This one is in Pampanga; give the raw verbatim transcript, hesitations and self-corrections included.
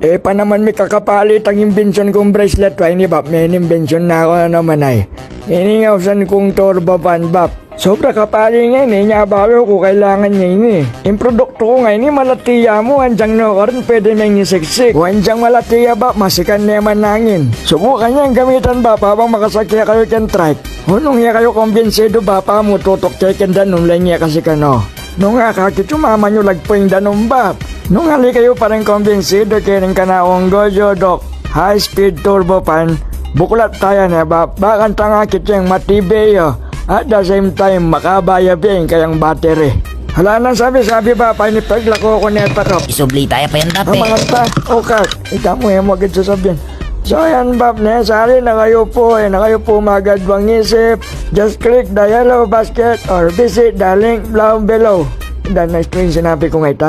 E pa naman mikakapali itang imbensyon kung bracelet, wa ini, Bap, meni imbensyon na ku na naman ay. Ini ing ausan kung turbo fan, Bap. Sobra kapali ngeni, inya balu ku kailangan ne ini. Ing produktu ku ngeni, malati ya mu, anyang nukarin pwede meng isiksik. O anyang malati ya, Bap, masikan ne man angin. Subukan yang gamitan, Bap, abang makasakya kayu keng trike. O nung e kayu kumbinsidu, Bap, a mu tutuk ke keng danum, leng e kasikan, o. Nung akakit yu, mamanyulag pu ing danum, Bap. Nung ali kayu pa rin kumbinsidu keng kanakung Goyo Doc high speed turbo fan, buklat taya ne, Bap. Bakanta akit yu, matibe ya. At the same time, makaba ya beng kayang battery. Ala nang sabi-sabi, Bap, ini paglaku ku ne, takap. Isubli taya pa yan, Bap, e. Ang mga ta, ukat. Ita mu, e mu agad sasabyan. So yan, Bap, ne, sali na kayu pu, e na kayu pu mag-adwang isip. Just click the yellow basket or visit the link down below. Dan na ito ing sinabi kung ita.